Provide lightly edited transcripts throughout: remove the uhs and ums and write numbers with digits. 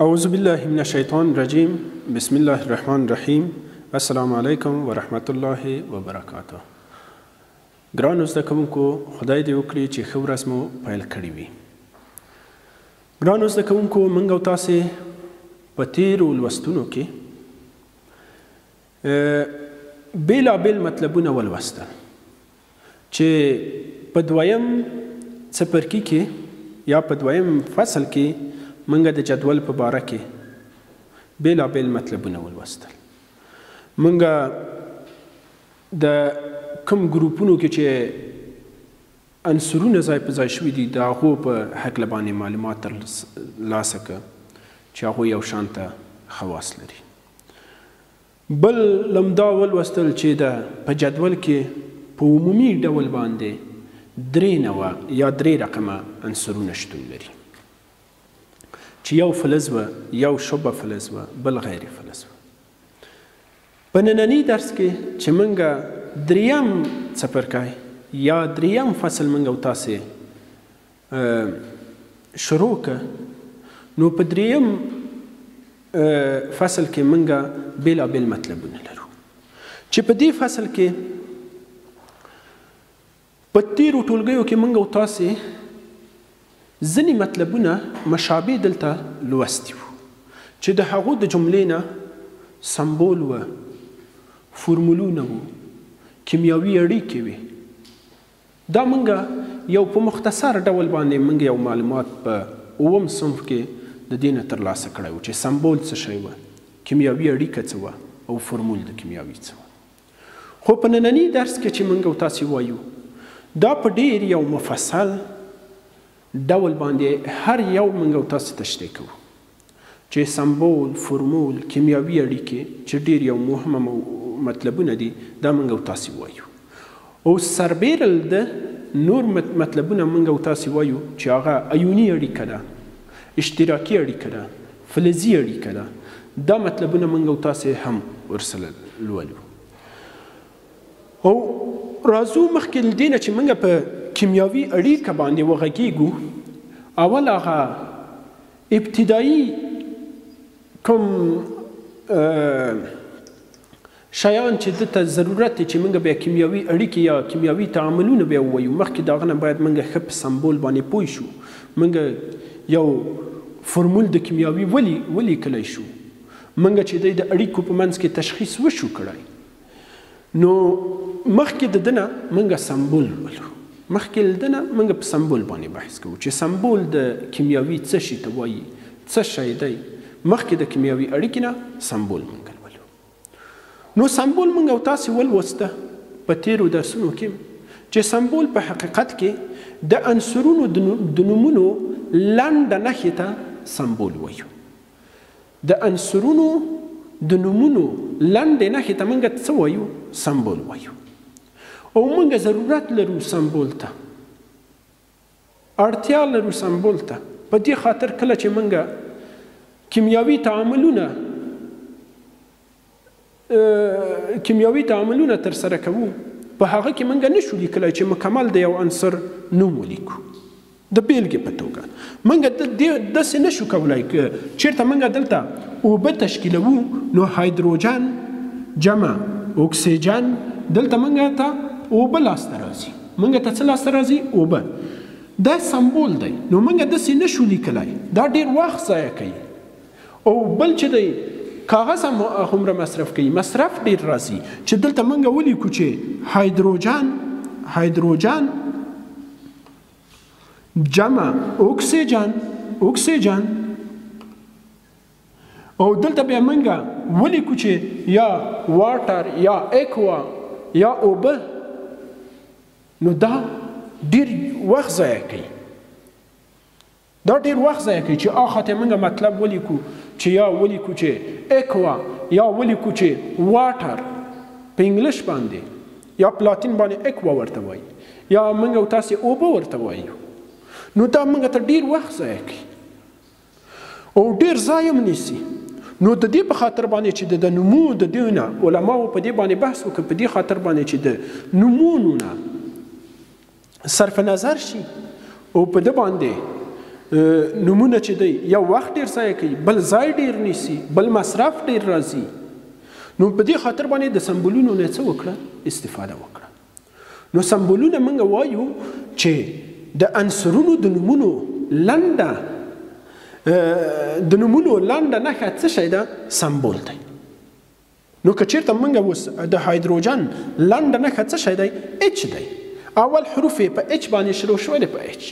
اعوذ بالله من الشیطان الرجیم. بسم الله الرحمن الرحیم. السلام علیکم ورحمت الله وبرکاته. ګرانو زده کوونکو، خدای دې وکړي چې ښه ورځ مو پیل کړې وي. ګرانو زده کوونکو، موږ او تاسې په تیرو لوستونو کې بېلابېل مطلبونه ولوستل چې په دویم څپرکي کې یا په دویم فصل کې موږ د جدول په باره کې بېلابېل مطلبونه ولوستل. موږ د کوم ګروپونو کې چې عنصرونه ځای په ځای شوي دي د هغو په هکله باندې معلومات تر لاسه که چې هغو یو شان ته خواص لري. بل لمدا ولوستل چې د په جدول کې په عمومي ډول باندې درې نوع یا درې رقمه عنصرونه شتون لري چې یو فلز و، یو شبه فلز و، بل غیر فلز و. په ننني درس کې چې موږ دریم څپرکی یا دریم فصل موږ او تاسې شروع که، نو په دریم فصل کې موږ بېلابېل مطلبونه لرو چې په دې فصل کې په تیرو ټولګیو کې موږ او تاسې ځینې مطلبونه مشابه دلته لوستي وو چې د هغو د جملې نه سمبول و، فرمولونه وو، کیمیاوي اړیکې وې. دا موږ یو په مختصر ډول باندې موږ یو معلومات په اووم صنف کې د دې نه ترلاسه کړی و چې سمبول څه شی وه، کیمیاوي اړیکه څه وه او فرمول د کیمیاوي څه وه. خو په ننني درس کې چې موږ او تاسې وایو دا په ډېر یو مفصل ډول باندې هر یو موږ او تاسې تشریح کوو چې سمبول، فرمول، کیمیاوي اړیکې چې ډېر یو مهمه مطلبونه دي دا موږ او تاسې وایو. او سربېره له ده نور مطلبونه موږ او تاسې وایو چې هغه ایوني اړیکه ده، اشتراکي اړیکه ده، فلزي اړیکه ده. دا مطلبونه موږ او تاسې هم ورسره لولو. او راځو مخکې له دې نه چې موږ په کیمیاوي اړیکه باندې وغږیږو، اول هغه ابتدایي کوم شیان چې ده ته ضرورت دی چې موږ بیا کیمیاوي اړیکې یا کیمیاوي تعاملونه بیا ووایو، مخکې د هغه نه باید موږ ښه په سمبول باندې پوه شو. موږ یو فرمول د کیمیاوي ولیکلی شو، موږ چې دی د اړیکو په منځ کې تشخیص وشو کړی. نو مخکې د ده نه موږ سمبول لولو. مخکې له ده نه موږ په سمبول باندې بحث کوو چې سمبول د کیمیاوي څه شي ته وایي، څه شی دی. مخکې د کیمیاوي اړیکې نه سمبول موږ لولو. نو سمبول موږ او تاسې ولوسته په تیرو درسونو کې چې سمبول په حقیقت کې د عنصرونو د نومونو لنډه نښې ته سمبول وایو. د عنصرونو د نومونو لنډې نښې ته موږ څه وایو؟ سمبول وایو. او موږ ضرورت لرو سمبول ته، اړتیا لرو سمبول ته. په دې خاطر کله چې موږ کیمیاوي تعاملونه ترسره کوو، په هغه کې موږ نشو لیکلی چې مکمل د یو عنصر نوم ولیکو. د بېلګې په توګه موږ داسې نشو کولی که چېرته موږ دلته اوبه تشکیلوو، نو هایدروجن جمع اکسیجن دلته موږ ته اوبه لاسته راځي. موږ ته څه لاسته راځي؟ اوبه. دا سمبول دی، نو موږ داسې نشو لیکلی، دا ډېر وخت ضایع کوي. او بل چې دی کاغذ هم هومره مصرف کوي، مصرف ډېر راځي چې دلته موږ ولیکو چې هایدروجن جمع اکسیجن او دلته بیا موږ ولیکو چې یا water یا aqua یا اوبه. نو دا ډېر وخت ضایع کوي، دا ډېر وخت ضایع کوي چې آخه ته موږ مطلب ولیکو چې یا ولیکو چې aqua یا ولیکو چې water په انګلیش باندې یا په لاتین باندې aqua ورته وایي یا موږ او تاسې اوبه ورته وایو. نو دا موږ ته ډېر وخت ضایع کوي او ډېر ځای هم نیسي. نو د دې په خاطر باندې چې د نومو د دې نه علماو په دې باندې بحث وکړ، په دې خاطر باندې چې د نومونو نه صرف نظر شي او په دې باندې نومونه چې دی یو وخت ډیر ضایع کوي، بل ځای ډیر نیسي، بل مصرف ډیر راځي. نو په دې خاطر باندې د سمبولونو نه څه وکړه؟ استفاده وکړه. نو سمبولونه موږ وایو چې د عنصرونو د نومونو لنډه نښه څه شی ده؟ سمبول دی. نو که چیرته موږ اوس د هایدروجن لنډه نښه څه شی دی؟ اچ دی. اول حروف یې په اچ باندې شروع شوی دی، په اچ.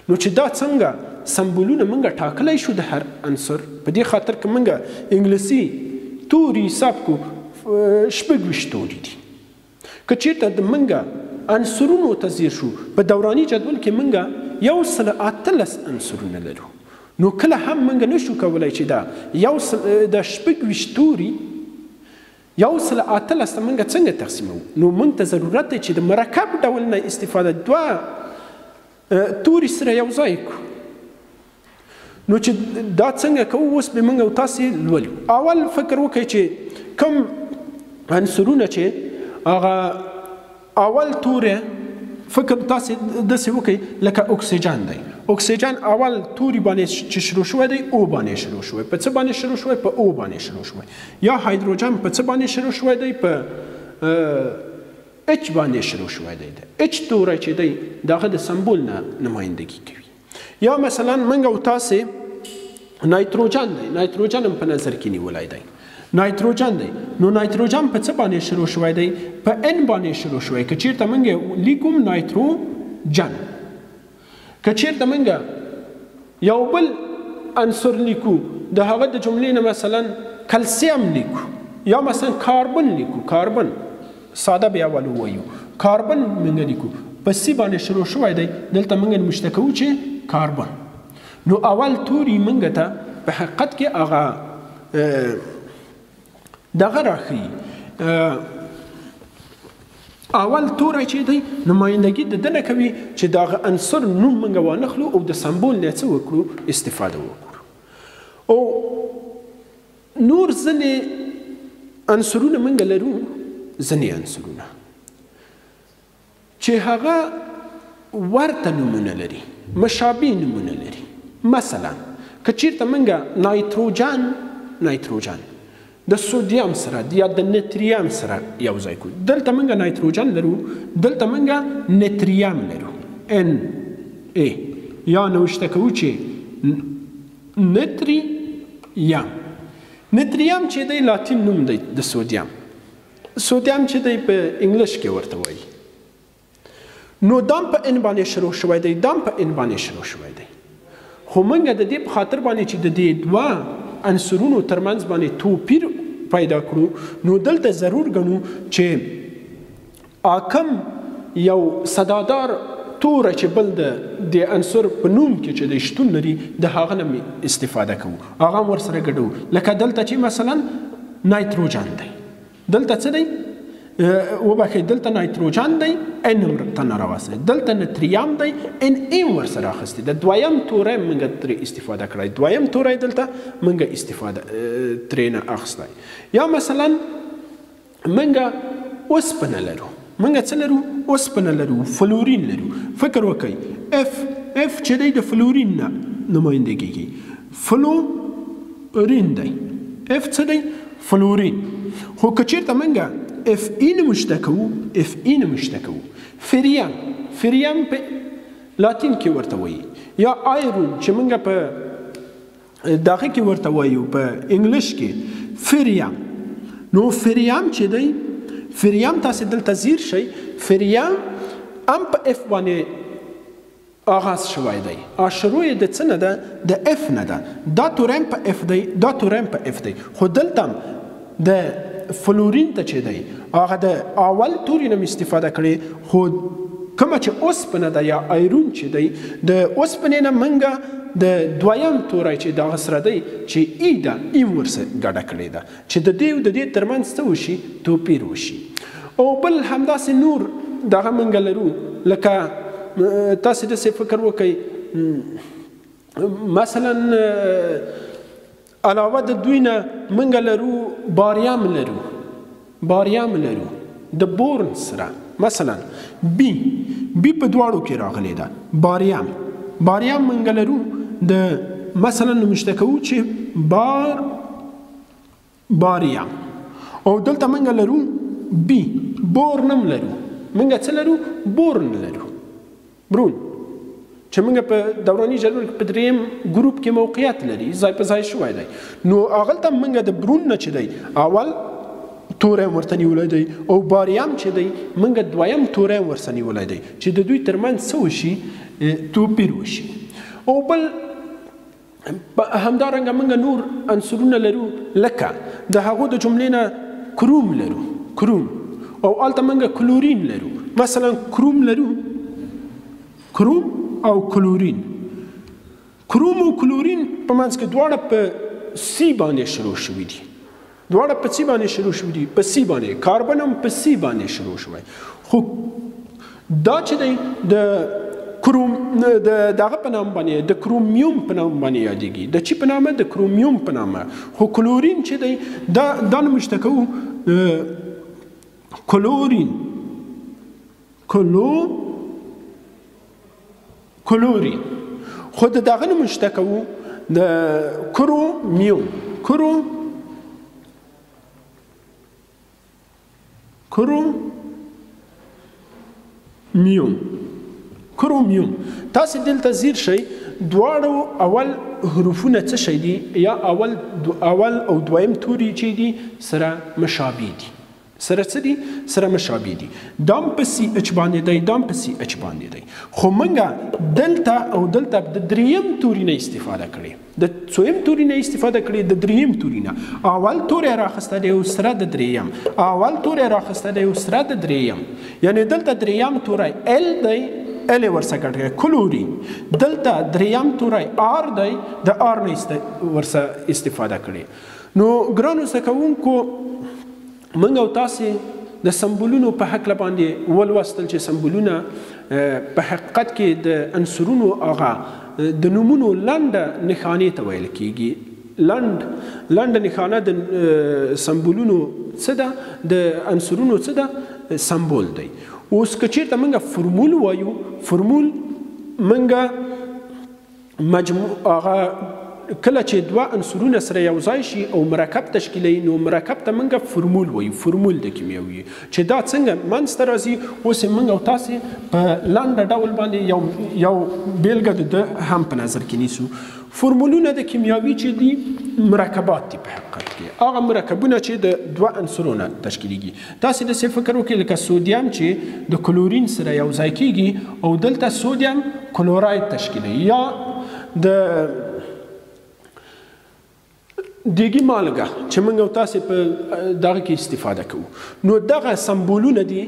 نو چې دا څنګه سمبولونه موږ ټاکلی شو د هر عنصر، په دې خاطر که موږ انګلیسي توري حساب کو 26 توري دي. که چیرته د موږ عنصرونو ته ځیر شو په دوراني جدول کې موږ 118 عنصرونه لرو. نو کله هم موږ نشو کولی چې دا د 26 توري 118 ته موږ څنګه تقسیموو. نو موږ ته ضرورت دی چې د مرکب ډول نه استفاده دوه توري سره یو ځای کړو. نو چې دا څنګه کوو اوس به موږ او تاسې لولو. اول فکر وکړئ چې کوم عنصرونه چې هغه اول توری، فکر تاسې داسې وکړئ لکه اکسیجن دی. اکسیجن اول توري باندې چې شروع شوی دی او باندې شروع شوی. په څه باندې شروع شوی؟ په او باندې شروع شوی. یا هایدروجن په څه باندې شروع شوی دی؟ په اچ باندې شروع شوی دی. اچ توری چې دی دغه د سمبول نه نمایندګي کوي. یا مثلا موږ او تاسې نایتروجن دی، نایتروجن هم په نظر کې نیولی دی، نایتروجن دی. نو نایتروجن په څه باندې شروع شوی دی؟ په ان باندې شروع شوی. که چیرته موږ لیکم نایتروجن، که چیرته موږ یو بل عنصر لیکو د هغه د جملې نه مثلا کلسیم لیکو، یا مثلا کاربن لیکو، کاربن ساده بیا اول ووایو، کاربن موږ لیکو په سی باندې شروع شوی دی، دلته موږ نوشته کوو چې کاربن. نو اول توري موږ ته په حقیقت کې هغه دغه راښیي. اول توری چې دی نمایندګي د ده نه کوي چې د هغه عنصر نوم موږ وانخلو او د سمبول نه څه وکړو؟ استفاده وکړو. او نور ځینې عنصرونه موږ لرو، ځینې عنصرونه چې هغه ورته نومونه لري، مشابه نومونه لري. مثلا که چیرته موږ نایتروجن د سودیم سره یا د نتریم سره یو ځای کړو، دلته موږ نایتروجن لرو، دلته موږ نتریم لرو، ان ای، یا نوشته کوو چې نتریم. نتریم چې دی لاتین نوم دی د سودیم، سودیم چې دی په انګلیش کې ورته وایي. نو دام په ان باندې شروع شوی دی، دام په ان باندې شروع شوی دی. خو موږ د دې په خاطر باندې چې د دې دوه عنصرونو ترمنځ باندې توپیر پیدا کړو، نو دلته ضرور ګڼو چې آکم یو صدادار توری چې بل د دې عنصر په نوم کې چې دی شتون لري د هغه نه استفاده کوو، هغه هم ورسره ګډوو. لکه دلته چې مثلا نایتروجن دی، دلته څه دی؟ وبخښئ، دلته نایتروجن دی، ان هم ته نه راوستی، دلته نتریم دی، ان ایم ورسره اخیستی. د دویم توری موږ ترې استفاده کړی، دویم توری دلته موږ استفاده ترې نه اخیستی. یا مثلا موږ اوسپنه لرو، موږ څه لرو؟ اوسپنه لرو، فلورین لرو. فکر وکړئ اف، اف چې دی د فلورین نه نمایندګي کوي، فلورین دی، اف څه دی؟ فلورین. خو که چیرته موږ اف ای نوشته کوو، اف ای نوشته کوو، فریم، فریم په لاتین کې ورته وایي، یا آیرون چې موږ په دغه کې ورته وایو په انګلیش کې فریم. نو فریم چې دی، فریم تاسې دلته ځیر شئ، فریم هم په اف باندې آغاز شوی دی، شروع یې د څه نه ده؟ د اف نه ده. دا توری هم په اف دی، دا توری هم په اف دی، خو دلته هم د فلورین ته چې دی هغه د اول توري نه استفاده کړې، خو کومه چې اوسپنه ده یا آیرون چې دی د اوسپنې نه موږ د دویم توری چې دغه سره دی چې ای ده، ایم ورسره ګډه کړې ده چې د دې او د دې ترمنځ څه وشي؟ توپیر وشي. او بل همداسې نور دغه موږ لرو، لکه تاسې داسې فکر وکړئ مثلا علاوه د دوی نه موږ لرو باریم لرو، باریم لرو د بورن سره، مثلا بی، بی په دواړو کې راغلی ده، باریم، باریم موږ لرو. د مثلا نوشته کوو چې بار باریم، او دلته موږ لرو بی بورنم لرو. موږ څه لرو؟ بورن لرو، برون چې موږ په دوراني جدول کې په دریم ګروپ کې موقعیت لري، ځای په ځای شوی دی. نو هغلته موږ د برون نه چې دی اول توری هم ورته نیولی دی، او باریم چې دی موږ دویم توری هم ورسره نیولی دی چې د دوی ترمنځ څه وشي؟ توپیر وشي. او بل همدارنګه موږ نور عنصرونه لرو، لکه د هغو د جملې نه کروم لرو، کروم، او هلته موږ کلورین لرو. مثلا کروم لرو، کروم او کلورین. کروم او کلورین په منځ کې دواړه په سی باندې شروع شوي دي. دواړه په څه باندې شروع شوي دي؟ په سی باندې. کاربن هم په سی باندې شروع شوی، خو دا چې دی د کروم د دغه په نام باندې، د کرومیوم په نام باندې یادېږي. د چی په نامه؟ د کرومیوم په نامه. خو کلورین چې دی دا نوشته کوو کلورین، کلورین، خو د دغه نوشته کوو د کرومیوم، کرومیوم، کرومیوم. تاسې دلته ځیر شئ، دواړو اول حروفونه څه شی دي؟ یا اول او دویم توري چې دي سره مشابه دي. سره څه دي؟ سره مشابه دي. دام په سی اچ باندې دی، دام په سی اچ باندې دی، خو موږ دلته او دلته د دریم توري نه استفاده کړې، د څویم توري نه استفاده کړې، د دریم توري نه. اول توری راخسته دی او سره د دریم، اول توری راخسته دی او سره د دریم، یعنی دلته دریم توری ال دی، ال یې ورسره ګډ کړی، کلورین. دلته دریم توری آر دی، د آر نه ورسره استفاده کړې. نو ګرانو زده کوونکو، موږ او تاسې د سمبولونو په هکله باندې ولوستل چې سمبولونه په حقیقت کې د عنصرونو هغه د نومونو لنډه نښانې ته ویل کیږي. لنډه نښانه د سمبولونو څه ده؟ د عنصرونو څه ده؟ سمبول دی. اوس که چیرته موږ فرمول وایو، فرمول موږ مجموع هغه کله چې دوه عنصرونه سره یو ځای شي او مرکب تشکیلوي، نو مرکب ته موږ فرمول وایو، فرمول د کیمیاوي چې دا څنګه منځته راځي. اوس یې موږ او تاسې په لنډه ډول باندې یو بېلګه د ده هم په نظر کې نیسو. فرمولونه د کیمیاوي چې دي مرکبات دي په حقیقت کې، هغه مرکبونه چې د دوه عنصرونه تشکیلیږي. تاسې داسې فکر وکړئ لکه سودیم چې د کلورین سره یو ځای کیږي او دلته سودیم کلوراید تشکیلوي، یا د دیګي مالګه چې موږ او تاسې په دغه کې استفاده کوو. نو دغه سمبولونه دي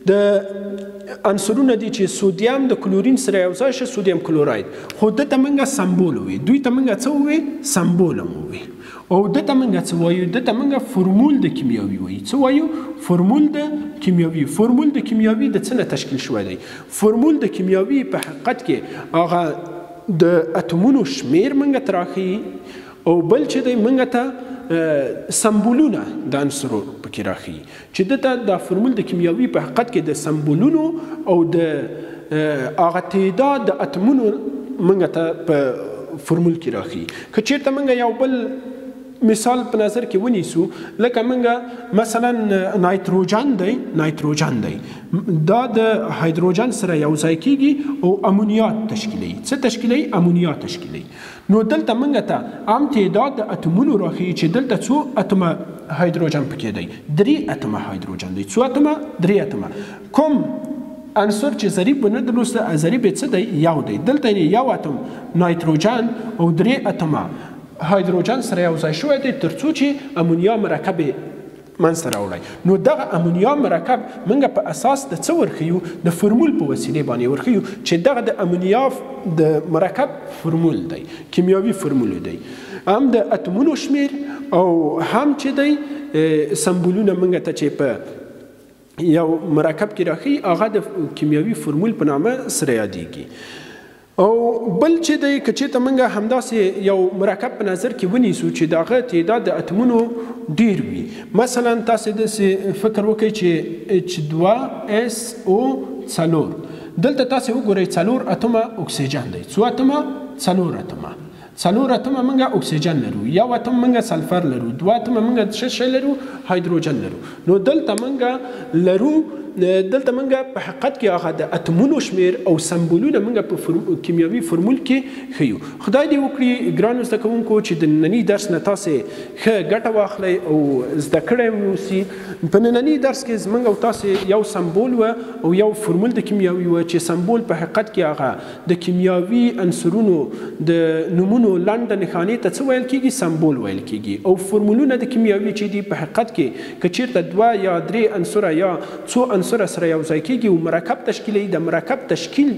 د عنصرونه دي چې سودیم د کلورین سره یو ځای شي، سودیم کلوراید، خو ده ته موږ سمبول ووایو. دوی ته موږ څه ووایو؟ سمبول هم ووایو. او ده ته موږ څه وایو؟ ده ته موږ فرمول د کیمیاوي وایو. څه وایو؟ فرمول د کیمیاوي. فرمول د کیمیاوي د څه نه تشکیل شوی دی؟ فرمول د کیمیاوي په حقیقت کې هغه د اتومونو شمیر موږ ته راښیي، او بل چې دی موږ ته سمبولونه د عنصرو پکې راښیي، چې ده ته دا فرمول د کیمیاوي په حقیقت کې د سمبولونو او د هغه تعداد د اتومونو موږ ته په فرمول کې راښیي. که چیرته موږ یو بل مثال په نظر کې ونیسو، لکه موږ مثلا نایتروجن دی، نایتروجن دی، دا د هایدروجن سره یو ځای کیږي او امونیا تشکیلوي. څه تشکیلوي؟ امونیا تشکیلوي. نو دلته موږ ته هم تعداد د اتومونو راښیي چې دلته څو اتومه هایدروجن پکې دی؟ درې اتومه هایدروجن دی. څو اتومه؟ درې اتومه. کوم عنصر چې ضریب ونه درلوسته، ضریب یې څه دی؟ یو دی. دلته یې یو اتوم نایتروجن او درې اتومه هایدروجن سره یو ځای شوی دی، تر څو چې امونیا مرکب یې منځته راوړی. نو دغه امونیا مرکب موږ په اساس د څه ورښیو؟ د فرمول په وسیلې باندې ورښیو چې دغه د امونیا د مرکب فرمول دی، کیمیاوي فرمول دی. هم د اتومونو شمیر او هم چې دی سمبولونه موږ ته چې په یو مرکب کې راښیي، هغه د کیمیاوي فرمول په نامه سره یادیږي. او بل چې دی، که چېرته موږ همداسې یو مرکب په نظر کې ونیسو چې د هغه تعداد د اتومونو ډیر وي، مثلا تاسې داسې فکر وکړئ چې اچ دوه اس او څلور، دلته تاسې وګورئ څلور اتومه اکسیجن دی. څو اتومه؟ 4 اتومه. 4 اتومه موږ اکسیجن لرو، 1 اتوم موږ سلفر لرو، 2 اتومه موږ څه شی لرو؟ هایدروجن لرو. نو دلته موږ لرو، دلته موږ په حقیقت کې هغه د اتومونو شمېر او سمبولونه موږ په کیمیاوي فرمول کې ښیو. خدای دې وکړي ګرانو زده کوونکو چې د ننني درس نه تاسې ښه ګټه واخلئ او زده کړی واوسي. په ننني درس کې زموږ او تاسې یو سمبول و او یو فرمول د کیمیاوي و، چې سمبول په حقیقت کې هغه د کیمیاوي عنصرونو د نومونو لنډه نښانې ته څه ویل کیږي؟ سمبول ویل کیږي. او فرمولونه د کیمیاوي چې دي په حقیقت کې که چیرته 2 یا 3 عنصره یا څو عنصره سره یو ځای کیږي او مرکب تشکیلوي، د مرکب تشکیل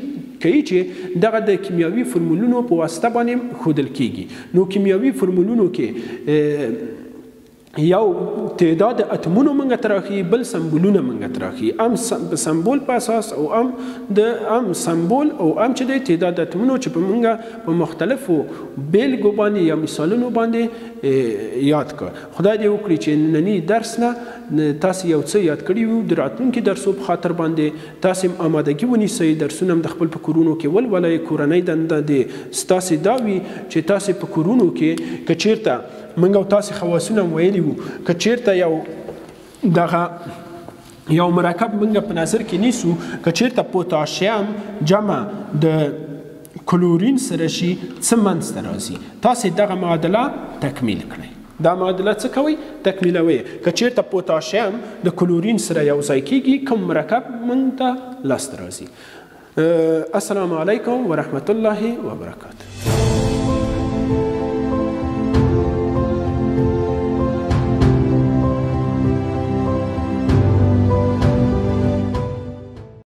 کوي چې دغه د کیمیاوي فرمولونو په واسطه باندې ښودل کیږي. نو کیمیاوي فرمولونو کې یو تعداد اتمونو موږ ته راښیي، بل سمبولونه موږ ته راښیي، ام سمبول په اساس او ام د ام سمبول او ام چې د تعداد اتمونو چې په موږ په مختلفو بیلګو باندې یا مثالونو باندې یاد کړ. خدای دې وکړي چې ننني درس نه تاسې یو څه یاد کړي وو، د راتلونکي درسو په خاطر باندې تاسې هم آمادګي ونیسئ، درسونه هم د خپل په کورونو کې ولولئ. کورنۍ دنده دې ستاسې دا وي چې تاسې په کورونو کې که چیرته موږ او تاسې خواصونه هم ویلي وو، که چیرته یو دغه یو مرکب موږ په نظر کې نیسو، که چیرته پوتاشیم جمع د کلورین سره شي څه منځته راځي، تاسې دغه معادله تکمیل کړئ. دا معادله څه کوئ؟ تکمیلوئ. که چیرته پوتاشیم د کلورین سره یو ځای کیږي کوم مرکب موږ ته لاسته راځي. السلام علیکم ورحمت الله وبرکاته.